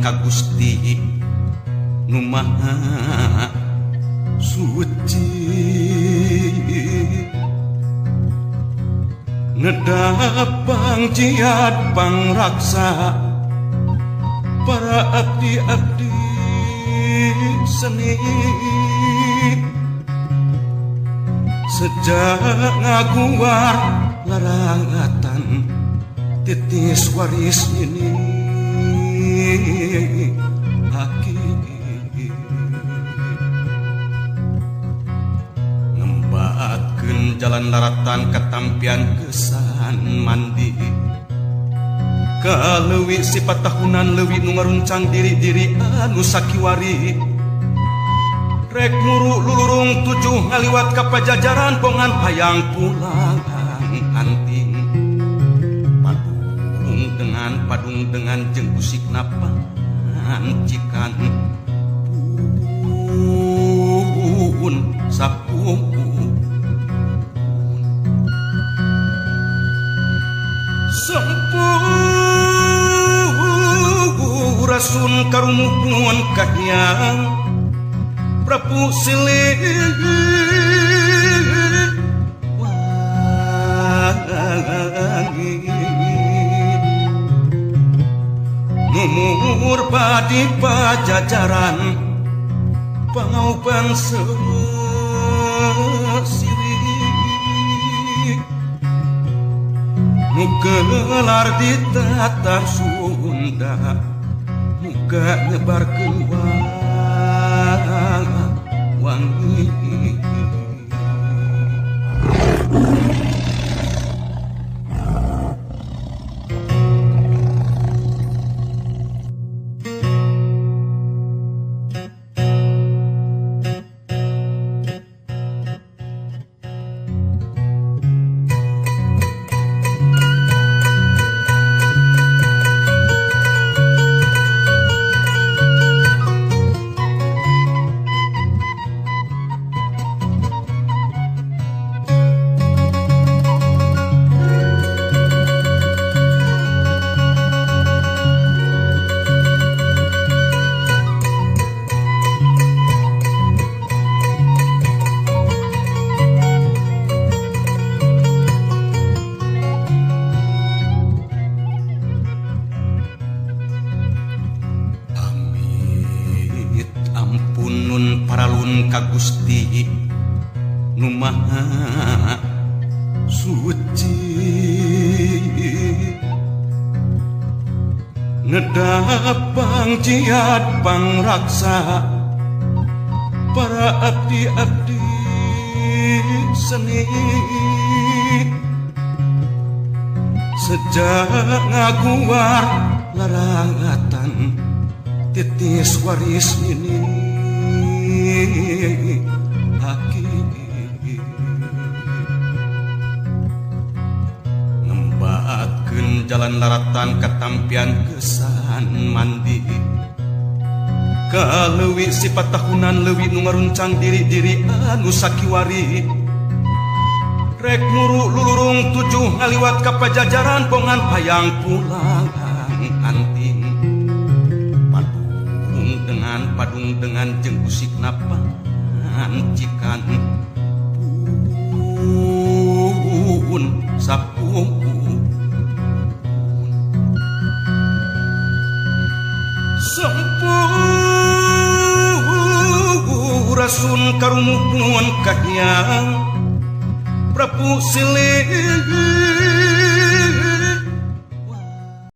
ka Gusti nu Maha Suci. Nedapang jiat pangraksa para abdi-abdi seni sejak ngaguar larangatan titis waris ini aki ngembatkeun jalan laratan katampian kesan mandi kaleuwi sifat tahunan leuwi nu ngaruncang diri-diri anu sakiwari rek muru lulurung tujuh ngaliwat ka pajajaran bongan hayang pulang anting padung dengan jeung usikna pancikan pun sapuun Sampurasun karumuhun kahiyang Prabu Siliwangi numur padi pajajaran pangaupang sirik nu gelar di tatar Sunda muga nyebarkeun wangi. Ka Gusti nu Maha Suci nedapang jiat pangraksa para abdi-abdi seni sejak ngaguar larangatan titis waris ini aki ngembatkeun jalan laratan katampian kesan mandi kaleuwi sifat tahunan leuwi nu ngaruncang diri-diri anu sakiwari rek muru lulurung tujuh ngaliwat ka pajajaran bongan hayang pulang anting padung dengan jeung usikna pancikan pun sapuun Sampurasun karumuhun kahiyang Prabu Siliwangi.